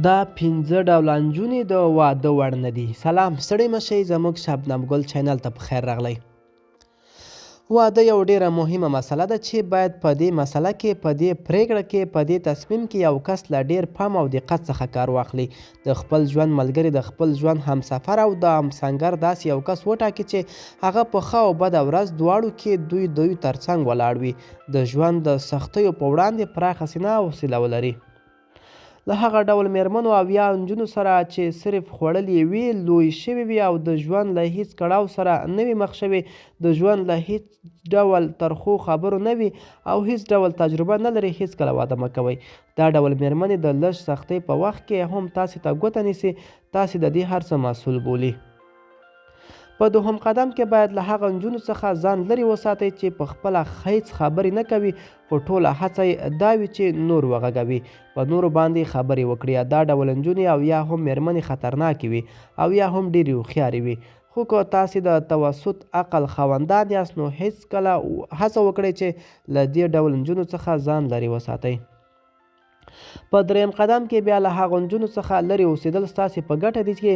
دا پنځه ډوله نجونې د واده وړ نه دي. سلام، ستړي مه شئ، زموږ شبنم ګل چینل ته په خیر راغلی. واده یو ډیره مهمه مسله ده چې باید په دې مسله کې، په دې پریکړه کې، په دې تصمیم کې یو کس له ډیر پام او دقت څخه کار واخلي. د خپل ژوند ملګری، د خپل ژوند همسفر او د همسنګر داسې یو کس وټاکي چې هغه په ښه او بده ورځ دواړو کې دوی دوی ترڅنګ ولاړ وي، د ژوند د سختیو په وړاندې پراخه سینه او حوصله ولري. له هغه ډول میرمنو او یا نجونو سره چې صرف خوړلي وي، لوی شوي وي او د ژوند له هیڅ کړاو سره نه وي مخ شوي، د ژوند له هیڅ ډول ترخو خبرو نه وي او هیڅ ډول تجربه نه لري، هیڅکله واده مه کوئ. دا ډول میرمنې د لږ سختۍ په وخت کې هم تاسې ته ګوته نیسي، تاسې د دې هر څه مسؤل بولي. په دوهم قدم کې باید له هغه نجونو څخه ځان لرې وساتئ چې په خپله هیڅ خبرې نه کوي، خو ټوله هڅه یې دا وي چې نور وغږوي، په نورو باندې خبرې وکړي. دا ډول نجونې او یا هم میرمنې خطرناکې وي او یا هم ډېرې هوښیارې وي. خو که تاسې د توسط عقل خاوندان یاست نو هیڅکله هڅه وکړئ چې له دې ډول نجونو څخه ځان لرې وساتئ. په دریم قدم کې بیا له هغو نجونو څخه لرې اوسېدل ستاسې په ګټه دي چې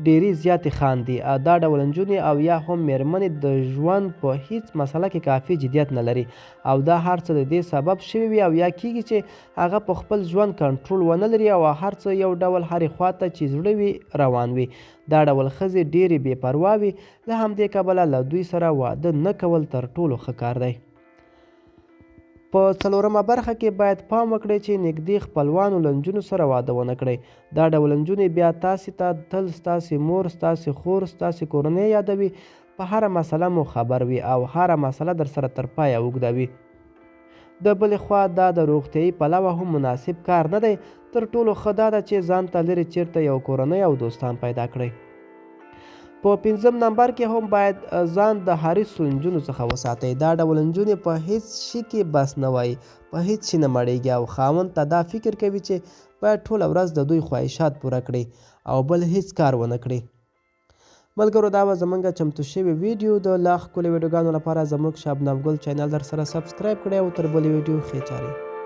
ډېرې زیاتې خاندي. دا ډول نجونې او یا هم میرمنې د ژوند په هیڅ مسله کې کافي جدیت نه لري او دا هر څه د دې سبب شوي وي او یا کیږي چې هغه په خپل ژوند کنټرول ونه لري او هر څه یو ډول هرې خوا ته چې زړه وي روان وي. دا ډول ښځې ډېرې بې پروا وي، له همدې کبله له دوی سره واده نه کول تر ټولو ښه کار دی. په څلورمه برخه کې باید پام وکړئ چې نږدې خپلوانو له نجونو سره واده ونه کړئ. دا ډول نجونې بیا تاسې ته تل ستاسې مور، ستاسې خور، ستاسې کورنۍ یادوي، په هره مسله مو خبر وي او هره مسله درسره تر پایه اوږدوي. د بلې خوا دا د روغتیايي پلوه هم مناسب کار نه دی. تر ټولو ښه دا ده چې ځان ته لرې چیرته یو کورنۍ او دوستان پیدا کړئ. په پنځم نمبر کې هم باید ځان د حریصو نجونو څخه وساتئ. دا ډول نجونې په هیڅ شي کې بس نه وایي، په هیڅ شي نه مړیږي او خاوند ته دا فکر کوي چې باید ټوله ورځ د دوی خواهشات پوره کړي او بل هیڅ کار ونه کړي. ملګرو، دا وه زمونږ چمتو شوې ویډیو. د لا ښکلو ویډیوګانو لپاره زموږ شبنم ګل چینل در سره سبسکرایب کړئ او تر بلې ویډیو ښې چارې.